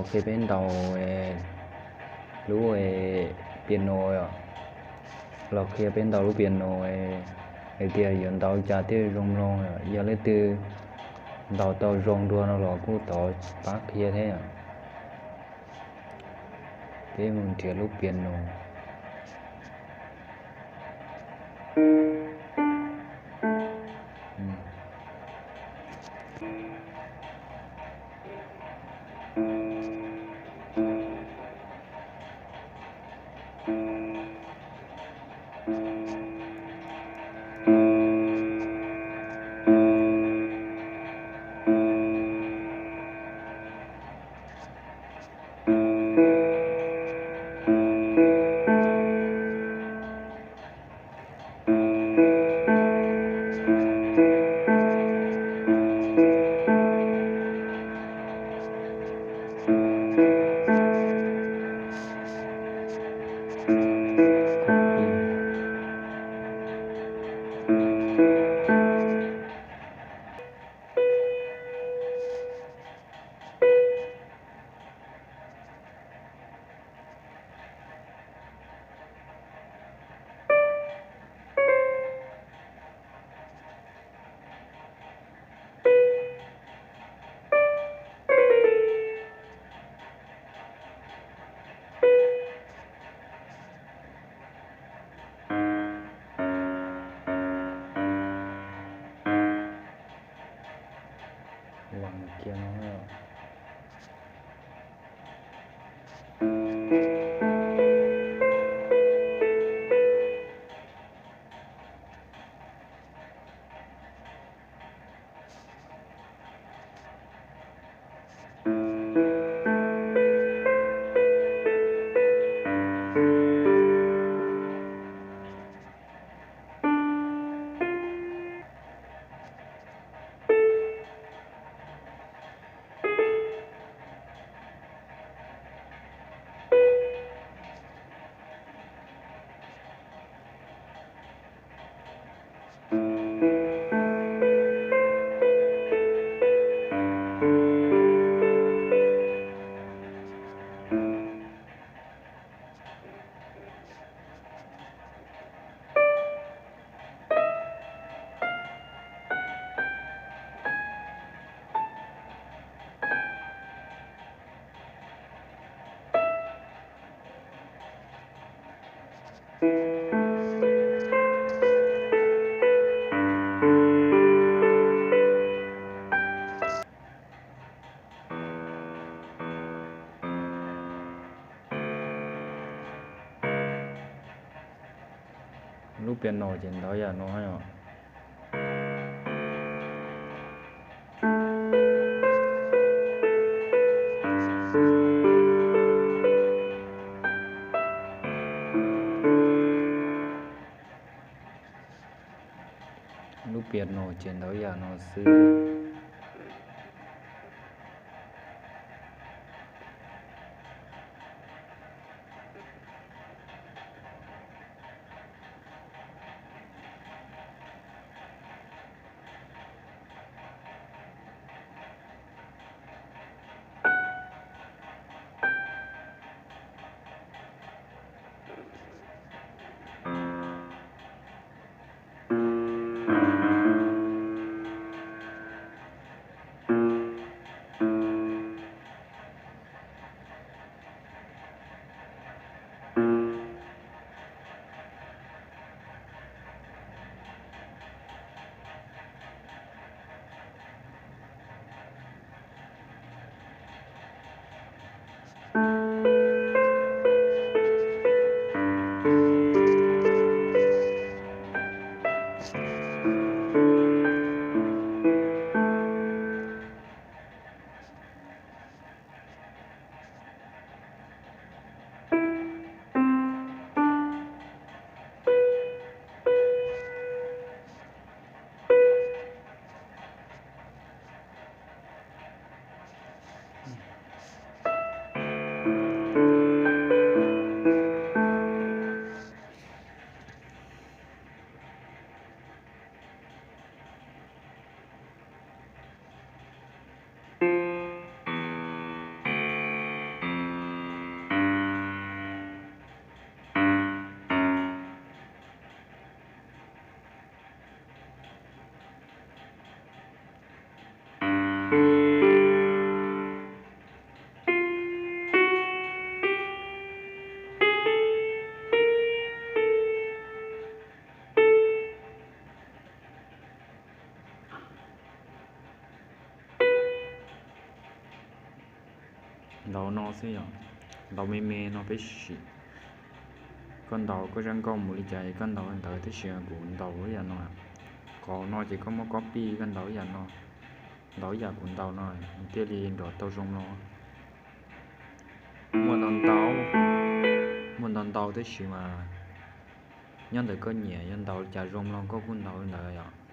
qhia peb ntaus lub piano, los qhia peb ntaus lub piano hais tias yuav ntaus cas thiaj zoo mloog. Yog leej twg ntaus tau zoo dua no los kuj thov pab qhia thiab. Peb mus nrhiav lub piano. Lub piano ces ntawd yam no os. Lub piano ces ntawd yam no xwb. xwb yom. Ntaus me me no peb sim. Koj ntaus koj zaj nkauj mus li cas koj ntaus li ntawd, tab sis kuv ntaus ib yam no. Qhov no ces koj muab copy koj ntaus ib yam no, ntaus ib yam kuv ntaus no, nws thiaj li nrov tau zoo no. Muaj ntau ntau, muaj ntau ntau tab sis mas nyob ntawm koj nyiam, yog ntaus li cas zoo mloog koj kuj ntaus li ntawd yom.